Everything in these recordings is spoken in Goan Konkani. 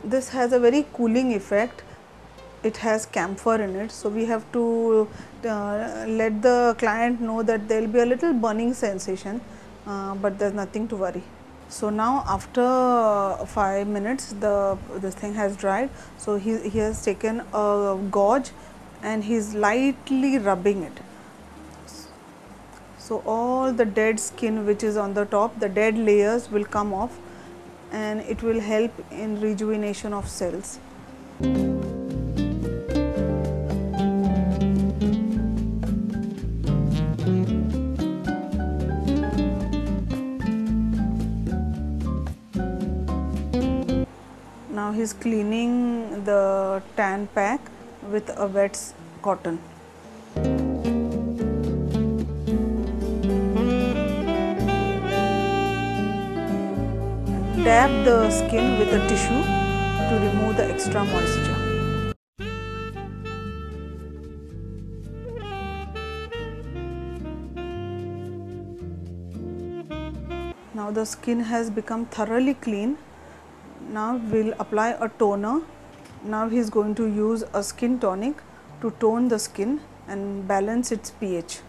This has a very cooling effect. It has camphor in it, so we have to let the client know that there will be a little burning sensation, but there is nothing to worry. So now after 5 minutes this thing has dried. So he has taken a gauze and he is lightly rubbing it. So all the dead skin which is on the top, the dead layers will come off, and it will help in rejuvenation of cells. Now he is cleaning the tan pack with a wet cotton. Dab the skin with a tissue to remove the extra moisture. Now the skin has become thoroughly clean. Now we will apply a toner. Now he is going to use a skin tonic to tone the skin and balance its pH.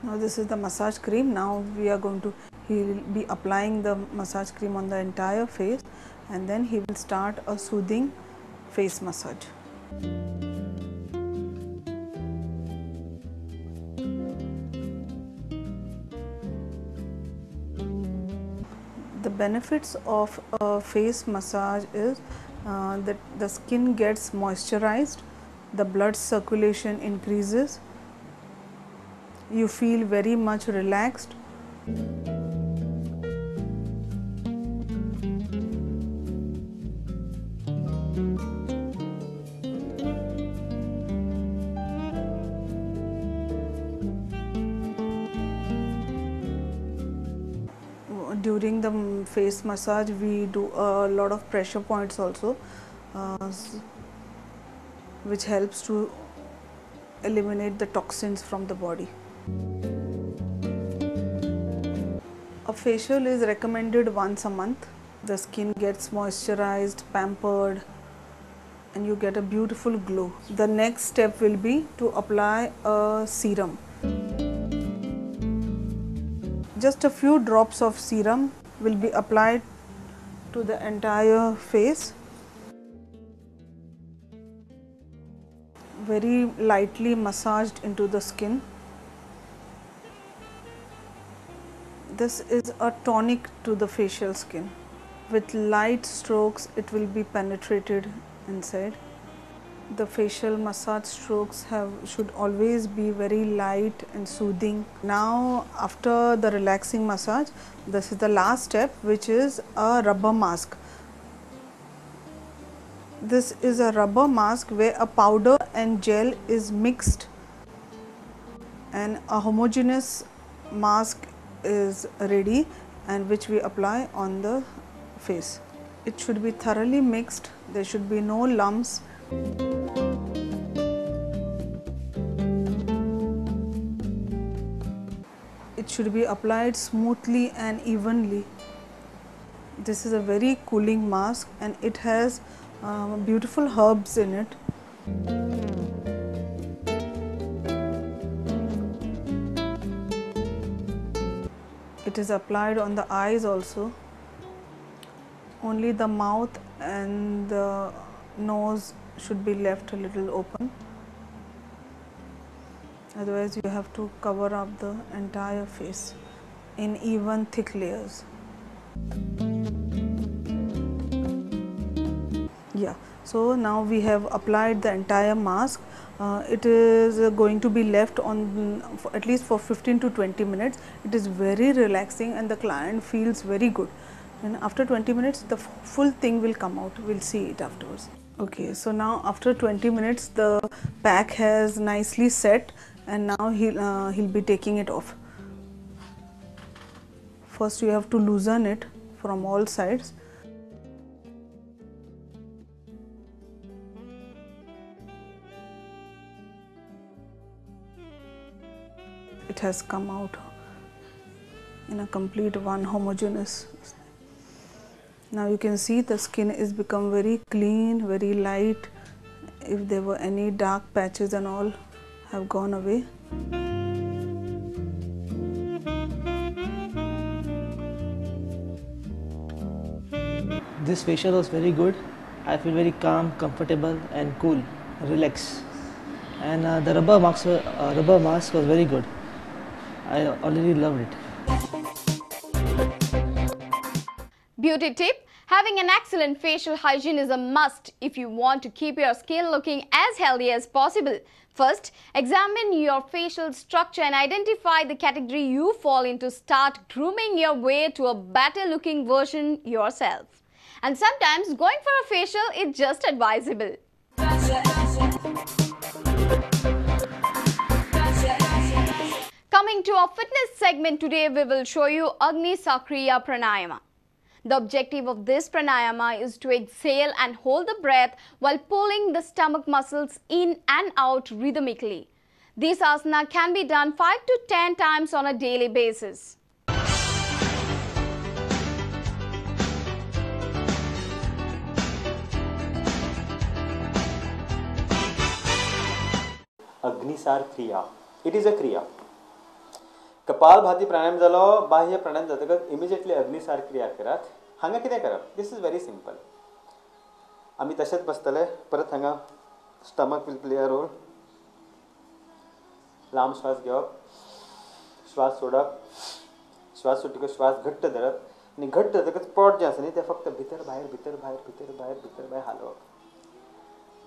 Now this is the massage cream. Now we are going to, he will be applying the massage cream on the entire face, and then he will start a soothing face massage. The benefits of a face massage is that the skin gets moisturized, the blood circulation increases, you feel very much relaxed. During the face massage, we do a lot of pressure points also, which helps to eliminate the toxins from the body. A facial is recommended once a month. The skin gets moisturized, pampered, and you get a beautiful glow. The next step will be to apply a serum. Just a few drops of serum will be applied to the entire face. Very lightly massaged into the skin. This is a tonic to the facial skin. With light strokes, it will be penetrated inside. The facial massage strokes should always be very light and soothing. Now after the relaxing massage, this is the last step, which is a rubber mask. This is a rubber mask where a powder and gel is mixed and a homogeneous mask is ready, and which we apply on the face. It should be thoroughly mixed, there should be no lumps. It should be applied smoothly and evenly. This is a very cooling mask and it has beautiful herbs in it. It is applied on the eyes also. Only the mouth and the nose should be left a little open, otherwise you have to cover up the entire face in even thick layers. Yeah, so now we have applied the entire mask. It is going to be left on for at least for 15 to 20 minutes. It is very relaxing and the client feels very good. And after 20 minutes, the full thing will come out. We'll see it afterwards. Okay, so now after 20 minutes, the pack has nicely set, and now he'll be taking it off. First, you have to loosen it from all sides. it has come out in a complete one homogeneous. Now you can see the skin is become very clean, very light. If there were any dark patches and all have gone away. This facial was very good. I feel very calm, comfortable and cool, relaxed. And the rubber mask was very good. I already loved it. Beauty tip: having an excellent facial hygiene is a must if you want to keep your skin looking as healthy as possible. First, examine your facial structure and identify the category you fall into. Start grooming your way to a better looking version yourself. And sometimes going for a facial is just advisable. Coming to our fitness segment today, we will show you Agnisar Kriya Pranayama. The objective of this pranayama is to exhale and hold the breath while pulling the stomach muscles in and out rhythmically. This asana can be done 5 to 10 times on a daily basis. Agnisar Kriya. It is a Kriya. Kapalbhati pranayama जालो, बाह्य प्राणायाम जातकच इमिजिएटली अग्निसार क्रिया करात. हांगा कितें करप? This is very simple. आमी तशेंच बसतले, परत हांगा stomach will play a role. लांब श्वास घेवप, श्वास सोडप, श्वास सोडटकच श्वास घट्ट धरप आनी घट्ट धरतकच पोट जें आसा न्ही तें फक्त भितर भायर भितर भायर भितर भायर भितर भायर हालोवप.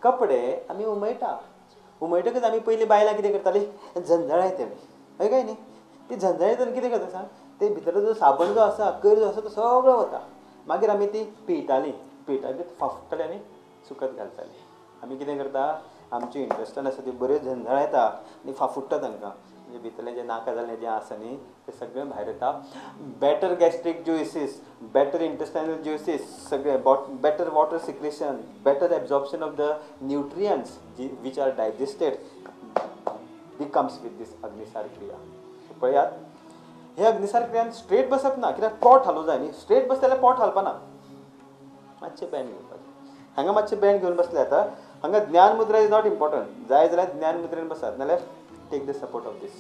कपडे आमी उमळटा, उमळटकच आमी पयलीं बायलां कितें करतालीं, झंजळायतालीं, हय काय न्ही? ती झंजळायतना कितें करता सांग, ते भितर जो साबण जो आसा, कर जो आसा तो सगळो वता. मागीर आमी ती पिळटालीं, पिळटाली फाफुडटालीं आनी सुकत घालतालीं. आमी कितें करता, आमची इंट्रस्टान आसा ती बऱ्यो झंजळायता आनी फाफुडटा तांकां, म्हणजे भितरलें जें नाका जाल्लें जें आसा न्ही तें सगळें भायर येता. Better gastric juices, better intestinal juices, सगळें better water secretion, better absorption of the nutrients which are digested becomes with this Agnisar Kriya. पळयात, हे अग्निसार क्रियान स्ट्रेट बसप ना, कित्याक पोट हालोवंक जाय न्ही. स्ट्रेट बसले जाल्यार पोट हालपाना, मातशें बँड घेवपाचें. हांगा मातशें बँड घेवन बसले आतां हांगा ज्ञान मुद्रा is not important. जाय जाल्यार ज्ञान मुद्रेन बसात, नाल्यार take the support of this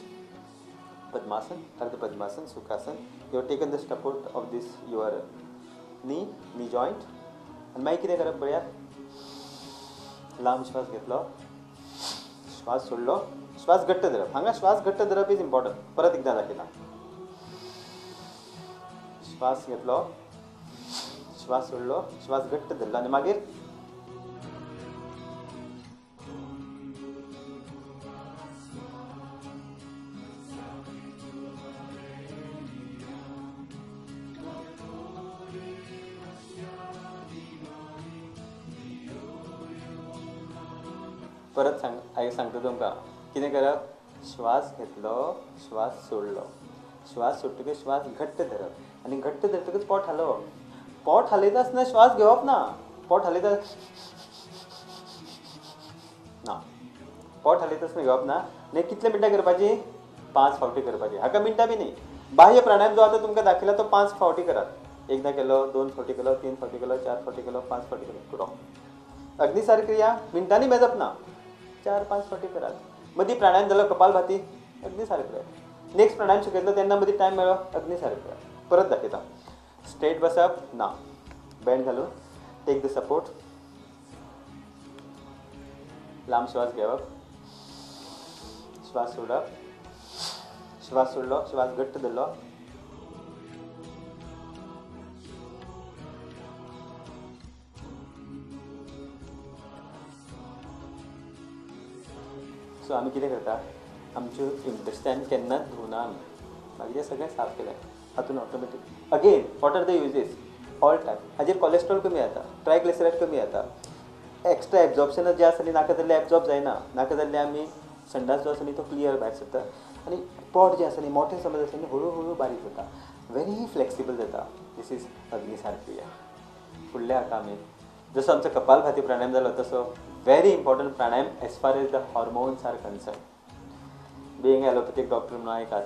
Padmasana, Ardha Padmasana, Sukhasana. You have taken the support of this your knee, knee joint. आनी मागीर कितें करप पळयात, लांब श्वास घेतलो, श्वास सोडलो, श्वास घट्ट धरप. हांगा श्वास घट्ट धरप is important. परत एकदां दाखयता. श्वास घेतलो, श्वास सोडलो, श्वास घट्ट धरलो आनी मागीर परत सांग सांगता तुमकां कितें करप. श्वास घेतलो, श्वास सोडलो, श्वास सोडटकच श्वास घट्ट धरप आनी घट्ट धरतकच पोट हालोवप. पोट हालयता आसतना श्वास घेवप ना, पोट हालयता ना, पोट हालयता आसतना घेवप ना. आनी कितले मिनटां करपाची? 5 फावटी करपाची. हाका मिनटां बी न्ही. बाह्य प्राणायाम जो आतां तुमकां दाखयला तो 5 फावटी करात. एकदां केलो, 2 फावटी केलो, 3 फावटी केलो, 4 फावटी केलो, 5 फावटी केलो, पुरो. अग्निसार क्रिया मिनटांनी मेजप ना, 4-5 फावटी करात. मदीं प्राणायाम जालो कपालभाती, अग्निसार क्रिया. नेक्स्ट प्राणायाम शिकयतलो तेन्ना मदीं टायम मेळ्ळो, अग्निसार क्रिया. परत दाखयता. स्ट्रेट बसप ना, बँड घालून टेक the support, लांब श्वास घेवप, श्वास सोडप, श्वास सोडलो, श्वास घट्ट धरलो, सो आमी कितें करता, आमच्यो इंटेस्टायन केन्नाच धुवना आमी, मागीर तें सगळें साफ केलें हातून automatic. Again what are the uses all time. हाजेर कॉलेस्ट्रॉल कमी जाता, ट्रायग्लिसरायड कमी जाता, एक्स्ट्रा एब्जॉर्प्शन जें आसा न्ही नाका जाल्लें एब्जॉर्ब जायना, नाका जाल्लें आमी संडास जो आसा न्ही तो क्लियर भायर सरता आनी पोट जें आसा न्ही मोठें समज आसा न्ही हळू हळू बारीक जाता, व्हेरी फ्लेक्सिबल जाता. This is Agnisar Kriya. फुडल्या हाका आमी जसो आमचो कपालभाती प्राणायाम जालो तसो very important pranayama as far as the hormones are concern. बिंग ॲलोपॅथीक डॉक्टर म्हणून आयकात,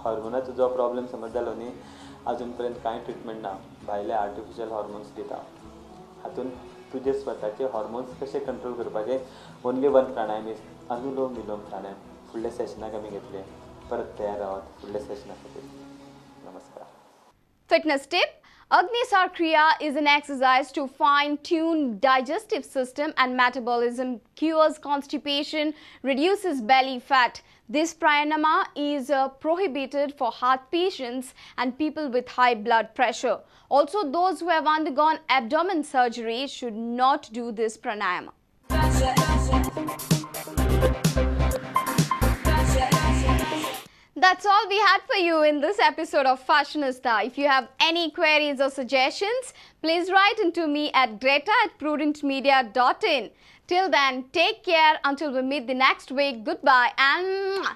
हॉर्मोनाचो जो प्रॉब्लेम समज जालो न्ही अजून पर्यंत कांय ट्रिटमेंट ना, भायले आर्टिफिशियल हॉर्मोन्स दिता. हातून तुजे स्वताचे हॉर्मोन्स कशे कंट्रोल करपाचे, only one pranayama is anulom vilom pranayama. फुडल्या सेशनाक आमी घेतले, परत तयार रावात फुडल्या सेशना खातीर. नमस्कार. Fitness tip: Agnisar Kriya is an exercise to fine-tune digestive system and metabolism, cures constipation, reduces belly fat. This pranayama is prohibited for heart patients and people with high blood pressure. Also, those who have undergone abdomen surgery should not do this pranayama. That's all we had for you in this episode of Fashionista. If you have any queries or suggestions, please write into me at greta@prudentmedia.in. Till then, take care until we meet the next week. Goodbye and mwah.